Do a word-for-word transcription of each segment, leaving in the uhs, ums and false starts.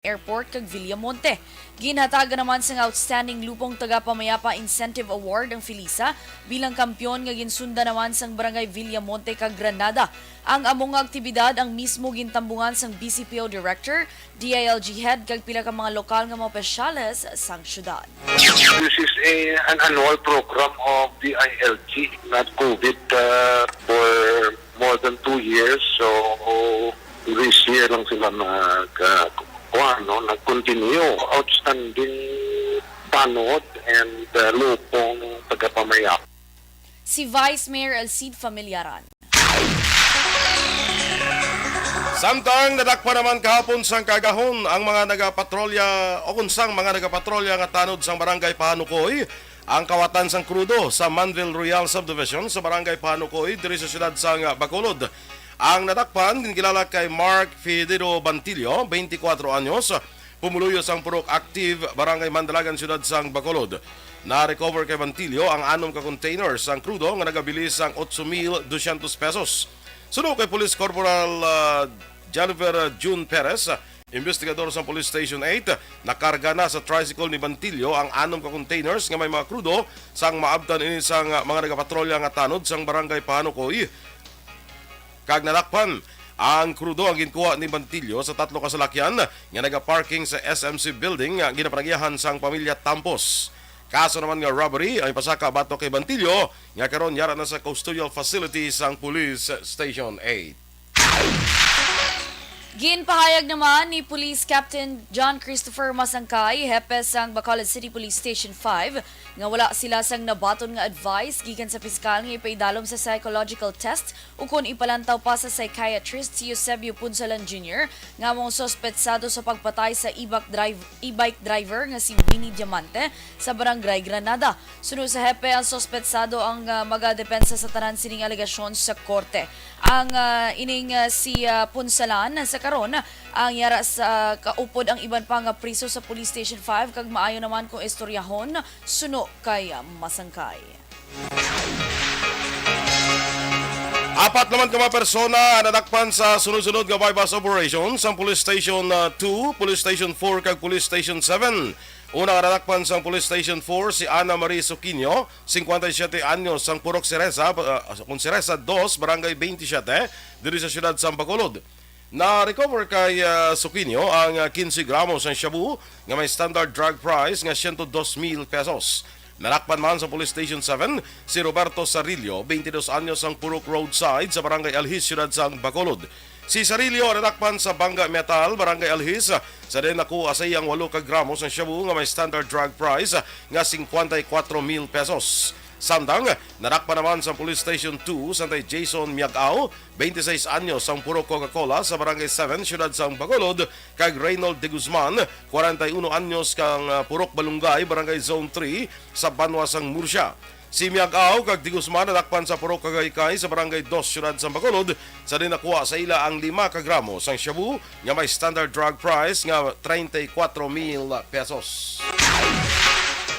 Airport kag Villamonte. Ginhatagan naman sang Outstanding Lupong Tagapamayapa Incentive Award ang Felisa bilang kampiyon nga ginsundan naman sang Barangay Villamonte kag Granada. Ang amo nga aktibidad ang mismo gintambungan sang B C P O Director, D I L G Head kag pila ka mga lokal nga mga opisyales sang syudad. This is a, an annual program of D I L G, not COVID, uh, for more than two years. So, this year lang sila nag, uh, kuwan, no? Nag-continue. Outstanding tanod and, uh, lupong tagapamayap. Si Vice Mayor Alcide Familiaran. Samtang nadakpan naman kahapon sang kaagahon ang mga nagapatrolya o kung sang mga nagapatrolya nga tanod sang Barangay Pahanukoy, ang kawatan sang krudo sa Manville Royal Subdivision sa Barangay Pahanukoy diri sa siyudad sang Bacolod. Ang nadakpan ginkilala kay Mark Fidero Bantillo, twenty-four anyos, pumuluyo sang Purok Active, Barangay Mandalagan, siyudad sang Bacolod. Na-recover kay Bantillo ang anom ka container sang krudo nga nagabilin sang otso mil dosyentos pesos. Suno kay Police Corporal, ah, Jaliver June Perez, investigador sa Police Station eight, nakarga na sa tricycle ni Bantillo ang anom ka containers nga may mga krudo sang maabtan ini sang mga nagapatrolya nga tanod sang Barangay Pahanukoy. Kag nadakpan ang krudo ang ginkuha ni Bantillo sa tatlo ka salakyan nga nagaparking sa S M C building nga ginapanagyahan sang pamilya Tampos. Kaso naman nga robbery ang ipasaka batok kay Bantillo, nga karon yara na sa custodial facility sang Police Station eight. Ginpahayag naman ni Police Captain John Christopher Masangkay, hepe sang Bacolod City Police Station five, nga wala sila sang nabaton nga advice gikan sa piskal nga ipaidalom sa psychological test ukon ipalantaw pa sa psychiatrist si Eusebio Punsalan Junior, nga amo ang suspetsado sa pagpatay sa e-bike drive-, e-bike driver nga si Winnie Diamante sa Barangay Granada. Suno sa hepe, ang suspetsado ang, ah, magadepensa sa tanan sining alegasyon sa korte. Ang, ah, ining, ah, si, ah, Punsalan sa karon ang yara sa kaupod ang iban pa nga priso sa Police Station five kag maayo naman kung istoryahon suno kay, ah, Masangkay. Apat naman ka mga persona ang nadakpan sa sunod-sunod nga buy-bust operation sang Police Station, ah, two, Police Station four, kag Police Station seven. Una nga nadakpan sang Police Station four si Ana Marie Suquinho, cincuenta y siete anyos, sang Purok Cereza, ah, kung Cereza dos, Barangay twenty-seven, diri sa siyudad sang Bacolod. Na-recover kay, ah, Suquinho ang, ah, quince gramo sang shabu nga may standard drug price nga siyento dos mil pesos. Nadakpan man sa Police Station seven si Roberto Sarillo, twenty-dos anyos, sang Purok Roadside sa Barangay Alhis, siyudad sang Bacolod. Si Sarillo nadakpan sa Bangga Metal, Barangay Alhis, sa diin nakuha sa iyang walo ka gramo sang shabu nga may standard drug price nga cincuenta y cuatro mil pesos. Samtang nadakpan naman sa Police Station two sangkay Jason Miag-ao, twenty-seis anyos, sang Purok Coca-Cola sa Barangay seven, siyudad sang Bacolod, kag Reynold de Guzman, kwarenta y uno anyos, kang, ah, Purok Balungay, Barangay Zone three, sa banwa sang Murcia. Si Miag-ao kag de Guzman nadakpan sa Purok Kagaykay sa Barangay dos, siyudad sang Bacolod, sa diin nakuha sa ila ang lima ka gramo sang shabu nga may standard drug price nga treinta y cuatro mil pesos.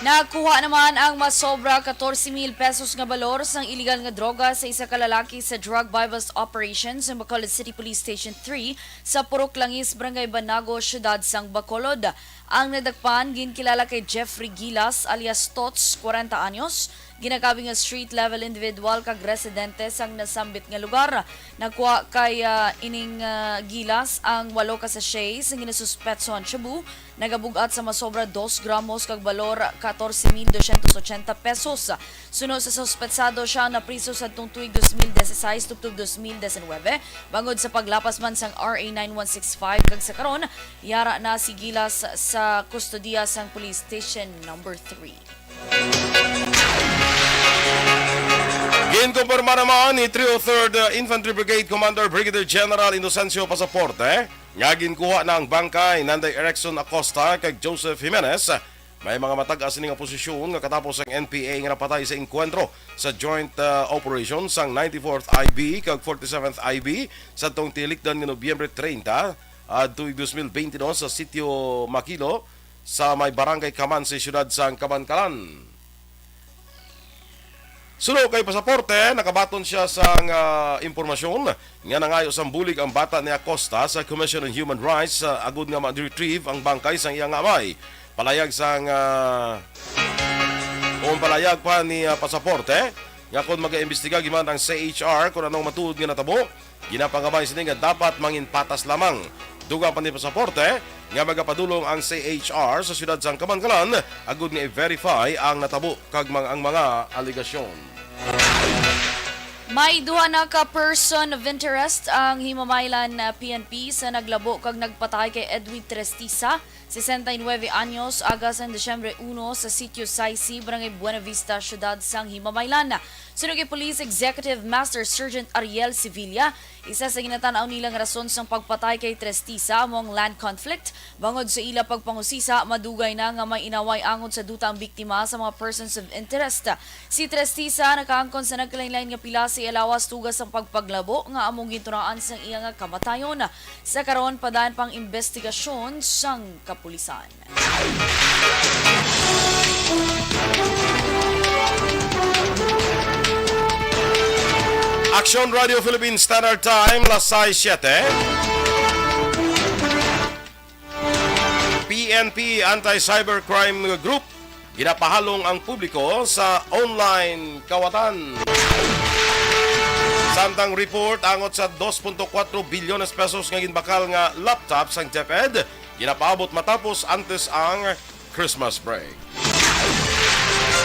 Nakuha naman ang masobra catorce mil pesos nga balor sang iligal nga droga sa isa ka lalaki sa drug buy-bust operation sa Bacolod City Police Station three sa Purok Langis, Barangay Banago, siyudad sang Bacolod. Ang nadakpan ginkilala kay Jeffrey Gilas alias Tots, kwarenta anyos, ginakabig nga street level individual kag residente sang nasambit nga lugar. Nakuha kay, ah, ining, ah, Gilas ang walo ka sachet sang ginasuspetsohan shabu, nagabug-at sa masobra dos gramos kag balor catorce mil doscientos ochenta pesos. Suno sa suspetsado, sia ang napriso sadtong tuig dos mil dieciséis tubtob dos mil diecinuebe, bangod sa paglapas man sang R A nine one six five, kag sa karon, yara na si Gilas sa kustodiya sang Police Station Number three. Ginkumpirma naman ni Trio Third Infantry Brigade Commander Brigadier General Inocencio Pasaporte nga ginkuha na ang bangkay nanday Erickson Acosta kag Joseph Jimenez. May mga matag-as sini nga posisyon nga katapos ang N P A nga napatay sa engkwentro sa joint, ah, operation sang ninety-fourth I B kag forty-seventh I B sadtong tinikdan nga Nobyembre treinta, ah, tuig dos mil beintidos sa Sitio Makilo, sa may Barangay Kamansi, siyudad sang Kamankalan. Suno kay pasaporte, nakabaton siya sang, ah, impormasyon nga nangayo sang bulig ang bata ni Acosta sa Commission on Human Rights, ah, agud nga ma-retrieve ang bangkay sang iyang amay. Palayag sang, ah, kung palayag pa ni, ah, pasaporte, nga kon mag-imbestiga giman ang C H R kung anong matuod nga natabo, ginapangabay sini nga dapat mangin patas lamang. Dugang pa ni pasaporte nga magapadulong ang C H R sa siyudad sang Kamankalan agud nga i-verify ang natabo kag mang-, ang mga alegasyon. May duha na ka person of interest ang Himamaylan, ah, P N P sa naglabo kag nagpatay kay Edwin Trestisa, sesenta y nueve anyos, aga sang Disyembre uno sa Sitio Saisi, Barangay Buenavista, siyudad sang Himamaylan. Suno kay Police Executive Master Sergeant Ariel Sevilla, isa sa ginatan-aw nila nga rason sang pagpatay kay Trestisa amo ang land conflict. Bangod sa ila pagpangusisa, madugay na nga may inaway angod sa duta ang biktima sa mga persons of interest. Si Trestisa nakaangkon sa nagkalainlain nga pila sa iya lawas tuga sang pagpaglabo nga amo ginturaan sang iya nga kamatayon. Sa karon, padaan pang imbestigasyon sang kapulisan. Aksyon Radio Philippine Standard Time, las sais siete. P N P Anti-Cybercrime Group, ginapahalong ang publiko sa online kawatan. Samtang report angot sa dos punto kuwatro bilyones pesos nga ginbakal nga laptop sang DepEd, ginapaabot matapos antes ang Christmas break.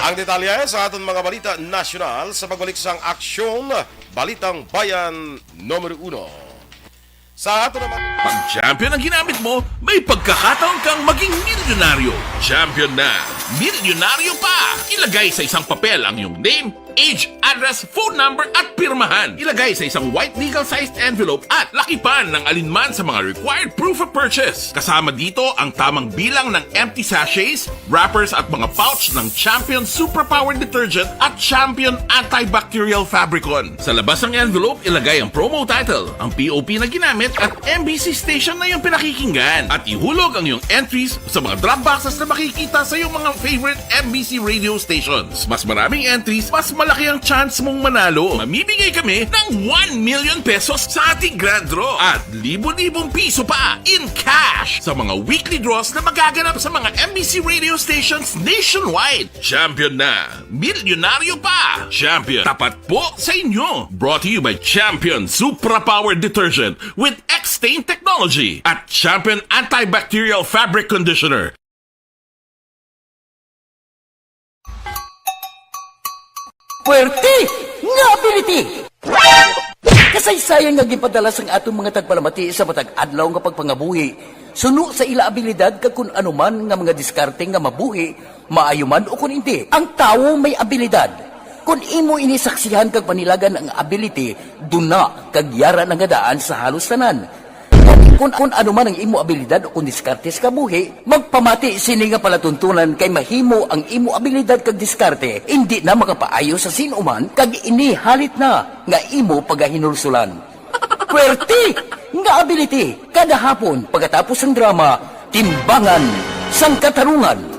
Ang detalye sa aton mga balita nasyonal sa pagbalik sang Aksyon, Balitang Bayan numero uno. Sa ato naman. Pag Champion ang ginamit mo, may pagkakataon kang maging milyonaryo. Champion na, milyonaryo pa! Ilagay sa isang papel ang iyong name, age, address, phone number, at pirmahan. Ilagay sa isang white legal-sized envelope at lakipan ng alinman sa mga required proof of purchase. Kasama dito ang tamang bilang ng empty sachets, wrappers, at mga pouch ng Champion Suprapower Detergent at Champion Antibacterial Fabricon. Sa labas ng envelope, ilagay ang promo title, ang P O P na ginamit, at M B C station na iyong pinakikinggan. At ihulog ang iyong entries sa mga drop boxes na makikita sa iyong mga favorite M B C radio stations. Mas maraming entries, mas malaki ang chance mong manalo. Mamimigay kami ng one million pesos sa ating grand draw at libo-libong piso pa in cash sa mga weekly draws na magaganap sa mga M B C radio stations nationwide. Champion na! Milyonaryo pa! Champion, tapat po sa inyo! Brought to you by Champion Supra Power Detergent with X-Stain Technology at Champion Antibacterial Fabric Conditioner. Puwerte nga ability! Kasaysayan nga ginpadala sang aton mga tagpalamati sa matag adlaw nga pagpangabuhi, suno sa ila abilidad kag kun ano man nga mga diskarte nga mabuhi, maayo man o kun indi. Ang tawo may abilidad. Kun imo ini saksihan kag panilagan ang ability, duna kag yara na nga daan sa halos tanan. Kun, kun ano man ang imo abilidad o kun diskarte sa kabuhi, magpamati sini nga palatuntunan kay mahimo ang imo abilidad kag diskarte indi na makapaayo sa sin-o man kag ini halit na nga imo pagahinulsulan. Puwerte nga ability kada hapon pagkatapos sang drama, Timbangan sang Katarungan.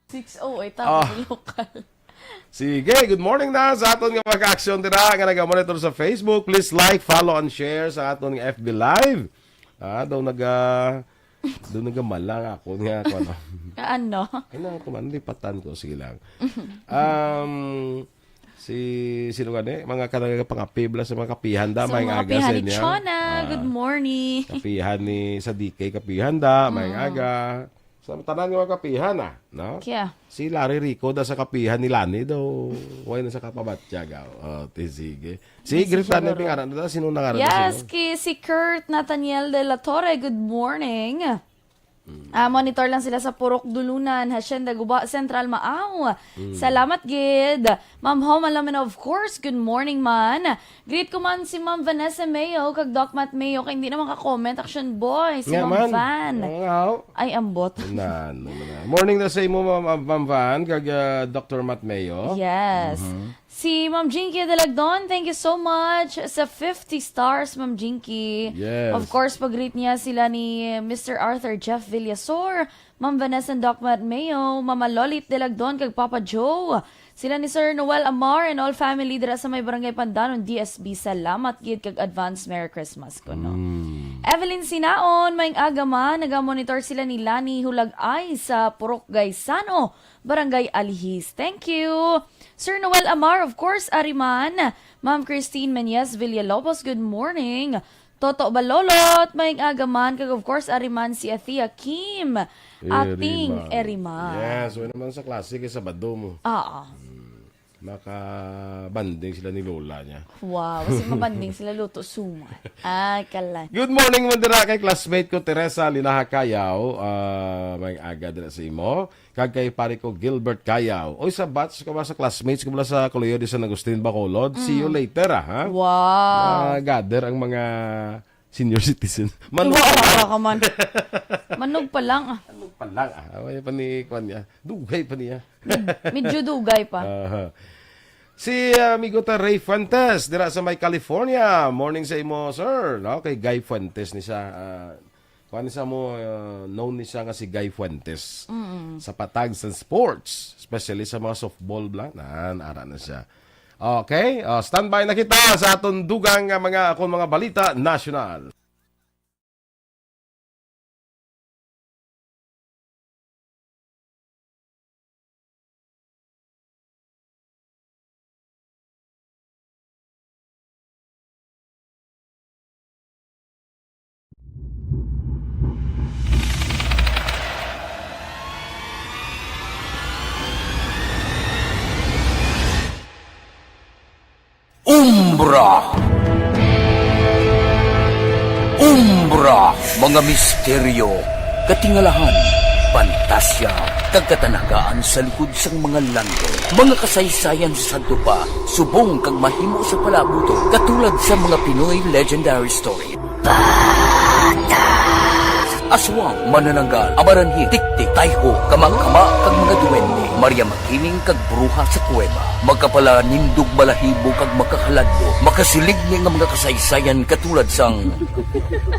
Six oh, ay, tama, Ah. Local. Sige, good morning na sa aton nga mga ka-aksyon dira nga naga-monitor sa Facebook. Please like, follow, and share sa aton nga F B Live. Ah, daw naga, daw nagamala nga ako nga ako, ano. Ano? Ay, na, tuman, lipatan ko. Sige lang. Um, si, sino gani? Mga kanang pangapibla sa mga kapihan da, Sa maayong mga aga sa kapihan ni inyo. Chona, Ah, good morning. Kapihan ni sa D K, kapihan da, maayong Mm. aga. Sa tanan nga mga kapihan, ah, no? Kya? Si Larry Rico da sa kapihan ni Lani daw. Way na sa kapabatya, gaw. Oh, ti sige. Si Yes, Greet Lani, siguro. Pingaran na da, sino nangaran na Yes, sino? Ki-, si Kurt Nathaniel de la Torre, good morning. Mm. Ah, monitor lang sila sa Purok Dulunan, Hacienda Guba, Central, Maaw. Mm. Salamat gid. Ma'am Homa Lamina, of course, good morning man. Greet ko man si Ma'am Vanessa Mayo kag Doc Matt Mayo, kay hindi naman ka-comment, Action Boy, si Nga Ma'am man. Van. Oo nga, oh. Ay, ambot. Na, na, na. Morning na sa imo, Ma'am, Ma'am Van, kag, ah, Doctor Matt Mayo. Yes. Mhm. Si Ma'am Jinky Dalagdon, thank you so much sa fifty stars, Ma'am Jinky. Yes. Of course, pag-greet niya sila ni Mister Arthur Jeff Villasor, Ma'am Vanessa Docmat Mayo, Mama Lolit Dalagdon, kag Papa Joe. Sila ni Sir Noel Amar and all family dira sa may Barangay Pandanon, D S B. Salamat gid kag advance Merry Christmas kuno. Mm. Evelyn Sinaon, maayong aga man. Nagamonitor sila ni Lani Hulagay sa Purok Gaisano, Barangay Alihis. Thank you. Sir Noel Amar, of course, ari man. Ma'am Christine Menyes Villalobos, good morning. Toto Balolot, maayong aga man. Kag of course, ari man si Athea Kim, Ating Eriman. Eriman. Yes, wala naman sa klase kay Sabado mo. Oo. Maka-bonding sila ni Lola niya. Wow, kasi mabanding sila luto suman. Ay, kalan. Good morning man dira kay classmate ko, Teresa Linaha Cayaw. Ah, maayong aga dira sa imo. Kag kay pare ko, Gilbert Cayaw. Oy, sa batch ko ba, sa classmates ko ba sa Colegio de San Agustin, Bacolod? See you later, ah, ha? Wow. Ah, gather ang mga senior citizen. Manong Wow, pa lang. Wala ka man. Manong pa lang, ah. Manong pa lang, ah. Away pa ni kwan niya. Dugay pa niya. Mm, medyo dugay pa. Aha. Si, ah, amigo ta Ray Fuentes, dira sa may California. Morning sa imo, sir. No? Kay Guy Fuentes ni siya. Ah, kwan ni siya mo, ah, known ni siya nga si Guy Fuentes. Mm-mm. Sa patag sa sports, especially sa mga softball bla, nan, ara na siya. Okay, ah, standby na kita sa aton dugang nga mga, akon mga balita nasyonal. Umbra. Umbra, mga misteryo, katingalahan, pantasya, kag katanagaan sa likod sang mga landong. Mga kasaysayan sa sadto pa, subong kag mahimo sa palaabuton, katulad sa mga Pinoy legendary story. Aswang, manananggal, amaranhit, tiktik, tayho, kamakama, kag mga duwende. Maria Makiling kag bruha sa kuweba. Makapalanindog, balahibo, kag makahaladlok. Makasiling ni nga mga kasaysayan katulad sang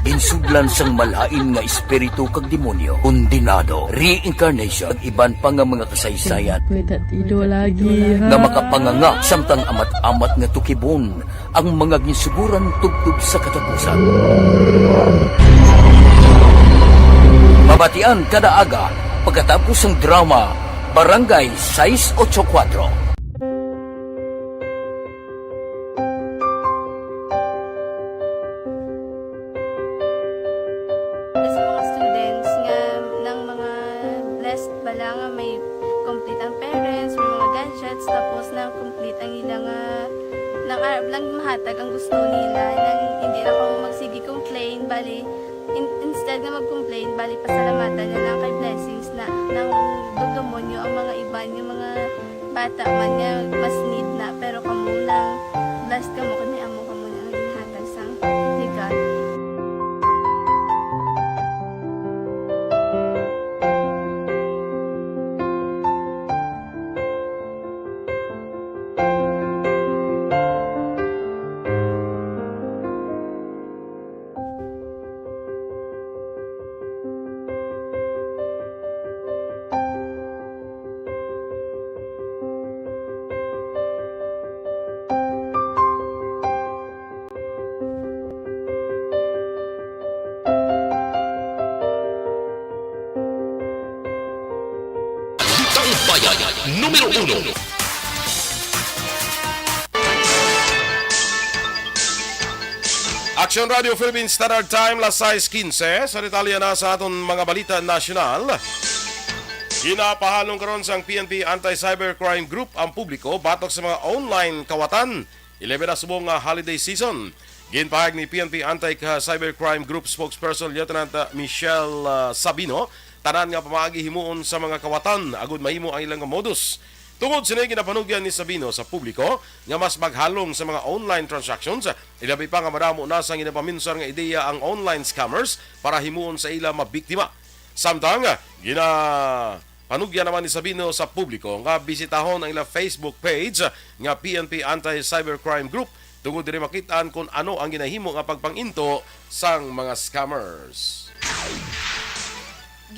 ginsudlan sang malain nga espiritu kag demonyo, kondenado, reincarnation, kag iban pa nga mga kasaysayan Pwede tido lagi, ha? nga makapanganga samtang amat-amat nga tukibon ang mga ginsuguran tubtob sa katapusan. Mabatian kada aga pagkatapos sang drama Barangay sais ocho kuwatro. Sa mga students nga nang mga blessed bala nga may complete ang parents, may mga gadgets, tapos na complete ang ila nga nang arab lang mahatag ang gusto nila, nang hindi na ko magsige complain, bali, in-, instead nga mag-complain, bali, pasalamatan na lang kay blessings na, nang dugdumonyo ang mga iban, yung mga bata man nga mas need na, pero kamo nang blessed kamo kay may amo kamo na nga ginhatag sang ni God. Balitang Bayan, numero uno. Action Radio Philippine Standard Time, las sais quince. Sa detalye na sa aton mga balita nasyonal, ginapahalong karon sang P N P Anti-Cybercrime Group ang publiko batok sa mga online kawatan. Ilabi na subong nga holiday season. Ginpahayag ni P N P Anti-Cybercrime Group Spokesperson Lieutenant, uh, Michelle, uh, Sabino, tanan nga pamaagi himuon sa mga kawatan agud mahimo ang ilang modus. Tungod sini, ginapanugyan ni Sabino sa publiko nga mas maghalong sa mga online transactions, ilabi pa nga madamo na sang ginapaminsar nga ideya ang online scammers para himuon sa ila mabiktima. Samtang, gina-, Panugyan naman ni Sabino sa publiko nga bisitahon ang ila Facebook page nga P N P Anti-Cybercrime Group tungod diri makit-an kon ano ang ginahimo nga pagpang-into sang mga scammers.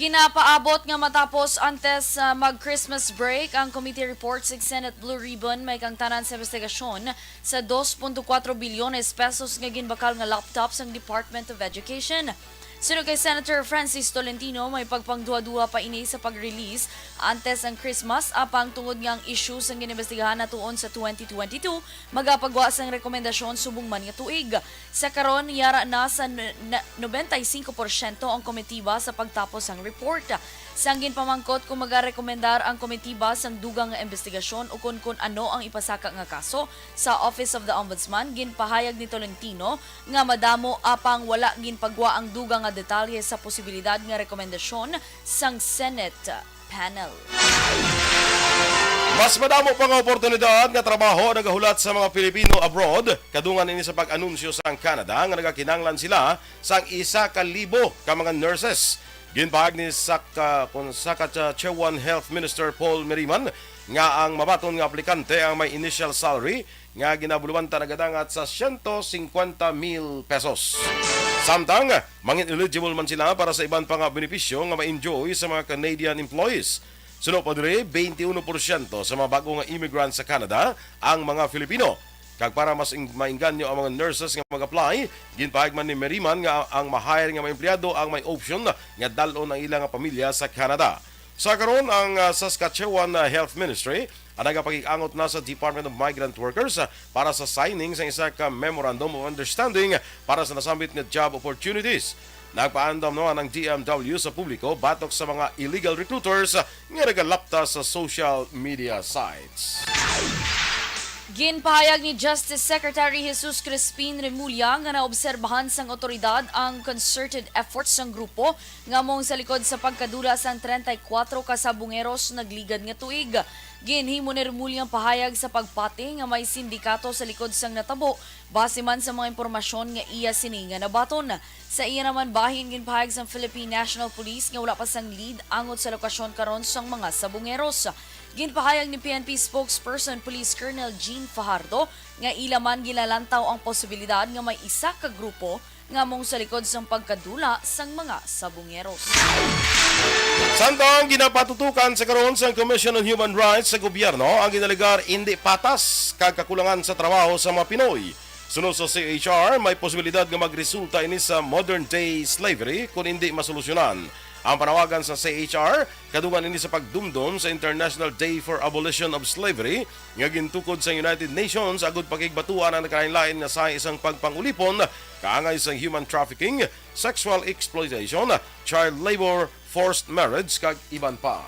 Ginapaabot nga matapos antes sa mag-Christmas break ang committee report sa Senate Blue Ribbon, may kangtanan sa investigasyon sa dos punto kuwatro bilyones pesos nga ginbakal nga laptop sang Department of Education. Suno kay Senator Francis Tolentino, may pagpangduha-duha pa ini sa pag-release antes ang Christmas, apang tungod nga ang issue sang ginimbestigahan natuon sa twenty twenty-two, magapagwa sang rekomendasyon subong man nga tuig. Sa karon, yara na sa n- na- nobenta y singko porsyento ang komitiba sa pagtapos sang report. Sang ginpamangkot kung magarekomendar ang komitiba sang dugang nga imbestigasyon ukon kon ano ang ipasaka nga kaso sa Office of the Ombudsman, ginpahayag ni Tolentino nga madamo apang wala ginpagwa ang dugang nga detalye sa posibilidad nga rekomendasyon sang Senate panel. Mas madamo pa nga oportunidad nga trabaho ang nagahulat sa mga Pilipino abroad, kadungan ini sa pag-anunsyo sang Canada nga nagakinahanglan sila sang isa ka libo ka mga nurses. Ginpahayag ni Saka, kon Saskatchewan Health Minister Paul Merriman nga ang mabaton nga aplikante ang may initial salary nga ginabulwanta nagadangat sa siyento singkwenta mil pesos. Samtang, mangin-eligible man sila para sa iban pa nga benepisyo nga ma-enjoy sa mga Canadian employees. Suno pa diri, twenty-one porsyento sa mga bag-o nga immigrants sa Canada ang mga Filipino. Kag para mas ing- mainganyo ang mga nurses nga mag-apply, ginpahayag man ni Merriman nga ang ma-hire nga mga empleyado ang may option nga dal-on ang ila nga pamilya sa Canada. Sa karon, ang ah, Saskatchewan ah, Health Ministry ang nagapakig-angot na sa Department of Migrant Workers ah, para sa signing sa isa ka Memorandum of Understanding para sa nasambit nga job opportunities. Nagpaandam naman ang D M W sa publiko batok sa mga illegal recruiters nga nagalapta sa social media sites. Ginpahayag ni Justice Secretary Jesus Crispin Remulla nga naobserbahan sang otoridad ang concerted efforts sang grupo nga mong sa likod sa pagkadula sang treinta y cuatro ka sabongeros nagligad nga tuig. Ginhimo ni Remulla ang pahayag sa pagpati nga may sindikato sa likod sang natabo, base man sa mga impormasyon nga iya sini nga nabaton. Sa iya naman bahin, ginpahayag sang Philippine National Police nga wala pa sang lead angot sa lokasyon karon sang mga sabongeros. Ginpahayag ni P N P spokesperson Police Colonel Jean Fajardo nga ila man ginalantaw ang posibilidad nga may isa ka grupo nga mong sa likod sang pagkadula sang mga sabongeros. Samtang ginapatutukan sa karon sang Commission on Human Rights sa gobyerno ang ginalegar indi patas kag kakulangan sa trabaho sa mga Pinoy. Suno sa C H R, may posibilidad nga magresulta ini sa modern-day slavery kon indi masolusyonan. Ang panawagan sa C H R kadungan ini sa pagdumdom sa International Day for Abolition of Slavery nga gintukod sa United Nations agud pakigbatuan ang nagkalainlain nga sahi sang pagpangulipon kaangay sang human trafficking, sexual exploitation, child labor, forced marriage kag iban pa.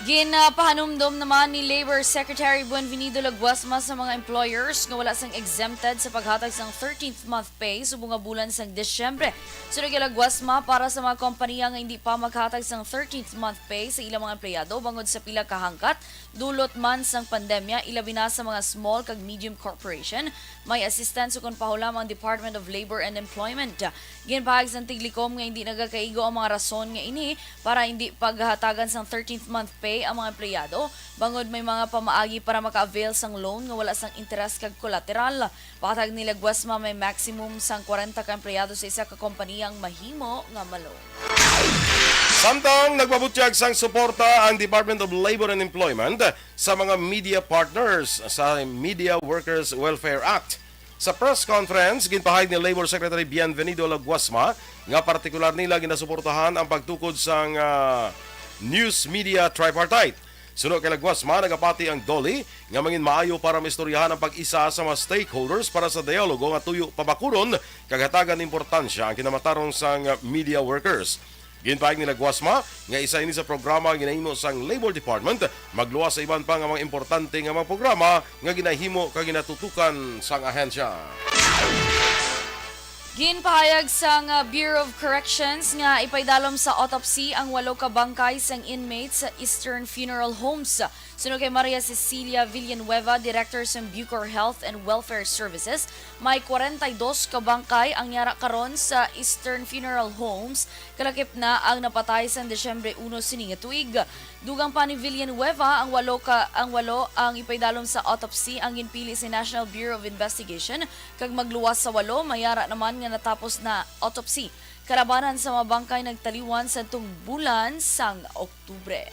Ginapahanumdom naman ni Labor Secretary Buenvenido Laguasma sa mga employers nga wala sang exempted sa paghatag sang thirteenth month pay subong nga bulan sang Disyembre. Suno kay Laguasma, para sa mga kompanya nga hindi pa maghatag sang thirteenth month pay sa ilang mga empleyado bangod sa pila ka hangkat, dulot man sang pandemya, ilabi na sa mga small kag medium corporation, may assistance ukon pahulam ang Department of Labor and Employment. Ginpahayag sang Tiglikom nga hindi nagakaigo ang mga rason nga ini para hindi paghatagan sang thirteenth month pay ang mga empleyado, bangod may mga pamaagi para maka-avail sang loan nga wala sang interes kag kolateral. Patag ni Laguasma, may maximum sang kwarenta ka empleyado sa isa ka kompanya ang mahimo nga ma-loan. Samtang nagpabutyag sang suporta ang Department of Labor and Employment sa mga media partners sa Media Workers Welfare Act. Sa press conference, ginpahayag ni Labor Secretary Bienvenido Laguasma nga partikular nila ginasuportahan ang pagtukod sang ah, news media tripartite. Suno kay Laguasma, nagapati ang DOLE nga mangin maayo para maistoryahan ang pag-isa sa mga stakeholders para sa dialogo nga tuyo pabakuron kag hatagan importansya ang kinamatarong sang media workers. Ginpahayag ni Laguasma nga isa ini sa programa nga ginahimo sang Labor Department, magluwas sa iban pa nga mga importante nga mga programa nga ginahimo kag ginatutukan sang ahensya. Ginpahayag sang, uh, Bureau of Corrections nga ipaidalom sa autopsy ang walo ka bangkay sang inmates sa Eastern Funeral Homes. Suno kay Maria Cecilia Villanueva, Director sa Bucor Health and Welfare Services, may kwarenta y dos ka bangkay ang yara karon sa Eastern Funeral Homes, kalakip na ang napatay sang Disyembre uno sini nga tuig. Dugang pa ni Villanueva, ang walo ka, ang walo ang ipaidalom sa autopsy ang ginpili sa National Bureau of Investigation, kag magluwas sa walo, mayara naman nga natapos na autopsy. Kalabanan sa mga bangkay nagtaliwan sa tungbulan sang Oktubre.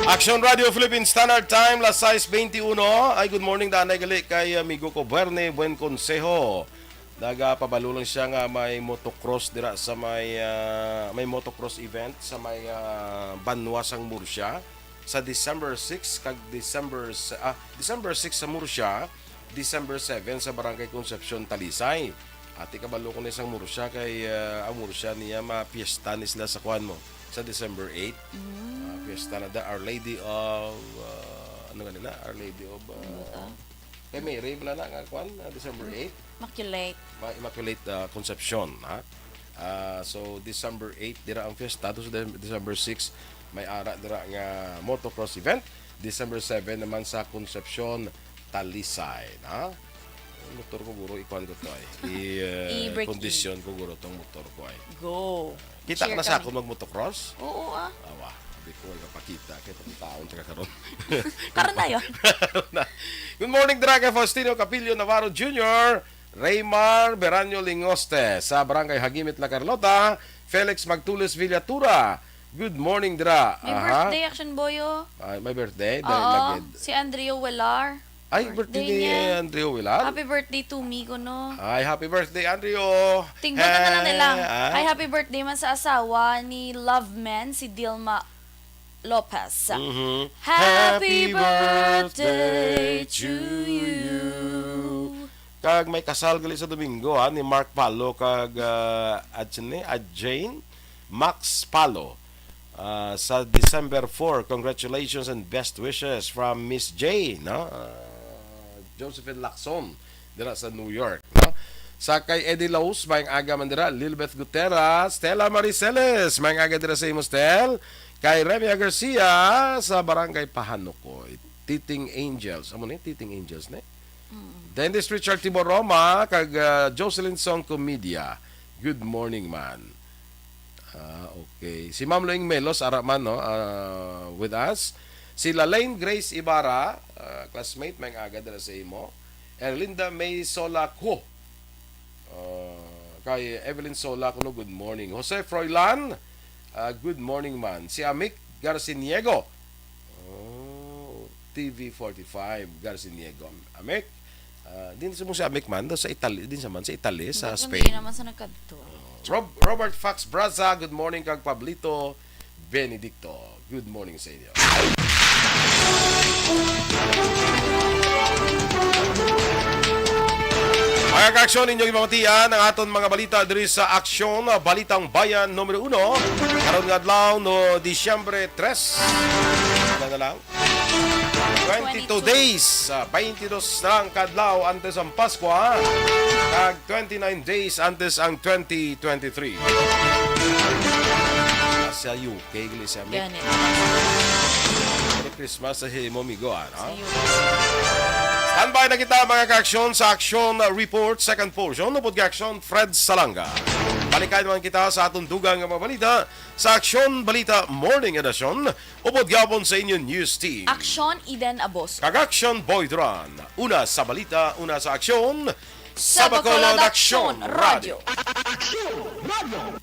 Action Radio Philippine Standard Time, las sais beintiuno. Ay, good morning, danay gali kay amigo ko, Berne Buen Consejo. Nagapabalo lang siya nga may motocross dira sa may, ah, may motocross event sa may, ah, banwa sang Murcia sa December six kag December se-, ah, December six sa Murcia, December seven sa Barangay Concepcion, Talisay. Ati kabalo ko ni sang Murcia kay, ah, ang Murcia niya mapiesta ni sila sa kuan mo sa December eight. Mm. Ah, fiesta na da, Our Lady of, ah, ano ganina? Our Lady of, ah, Ano ba ta? Kay Mary, wala na nga kuan, ah, December eight. Immaculate. Ma-, Immaculate, ah, Concepcion, ha? Ah, so, December eight, dira ang fiesta. Tapos, De-, December six, may ara dira nga motocross event. December seven naman sa Concepcion, Talisay, ha? Ang motor ko, guro, ikuan ko to, ay. I, eh, I-brake in. Kondisyon ko, guro, tong motor ko, ay. Go. Kita ka Cheer na sa kami. Ako magmotocross? Oo, ah. Awa, sabi ko, magpakita kay pati taon taga karon. Karon na yun. Karon na. Good morning, dira kay Faustino Capillo Navarro Junior, Raymar Beranyo Lingoste, sa Barangay Hagimit, La Carlota, Felix Magtulis Villatura. Good morning, dira. May Aha. Birthday, Action Boyo. Ay, may birthday? Dahil Oo, lagid. Si Andrea Welar. Ay, birthday Birthday ni niya. Andrew Willard. Happy birthday to me, kuno. Ay, happy birthday, Andrew. Tingnan na lang Hey, nila. Ah. Ay, happy birthday man sa asawa ni Love Man, si Dilma Lopez. Mhm. Happy Happy birthday birthday to to you. you. Kag may kasal gali sa Domingo, ha, ni Mark Palo kag, ah, at sino ni? At Jane Max Palo. Ah, sa December four. Congratulations and best wishes from Miss J, no? Ah, Josephine Lacson, dira sa New York, no? Sa kay Eddie Laus, maayong aga man dira. Lilbeth Gutera, Stella Mariceles, maayong aga dira sa imo, Stel. Kay Remia Garcia, sa Barangay Pahanukoy. Titing Angels. Amo ni, Titing Angels ni? Mm. Dennis Richard Tibor Roma, kag, ah, Jocelyn Song Comedia. Good morning, man. Ah, okay. Si Ma'am Loing Melos, ara man, no, ah, with us. Si Lalaine Grace Ibarra, ah, classmate, maayong aga dira sa imo. Erlinda May Sola Kuo. Ah, kay Evelyn Sola kuno, good morning. Jose Froilan, ah, good morning, man. Si Amic Garciniego. Oh, T V forty-five, Garciniego. Amic, ah, din sa mo si Amic man, do sa Italy, din sa man, sa Italy, sa Hindi, Spain. Hindi naman sa nagkadto. Rob-, Robert Fox Braza, good morning, kag Pablito Benedicto. Good morning sa inyo. Mga ka-aksyon, inyong ipamatian ang aton mga balita diri sa Aksyon, Balitang Bayan numero uno. Karon nga adlaw, no, Disyembre tres. Wala na lang. Twenty-two Twenty-two. Days, ah, twenty-two na lang kadlaw antes ang Pasko, ha? Kag twenty-nine days antes ang twenty twenty-three. Ah, sa U K, gali siya, Mick. Gani. Merry Christmas sa imo, amigo, ah, no? Sa U K. Standby na kita, mga ka-aksyon, sa Aksyon Report, second portion, upod kay Aksyon Fred Salanga. Balikan naman kita sa atong dugang nga mga balita sa Aksyon Balita Morning Edition. Upod gihapon sa inyo news team. Aksyon Eden Abos. Kag Aksyon Boy Duran. Una sa balita, una sa aksyon. Sa Bacolod Aksyon Radio. Aksyon Radio.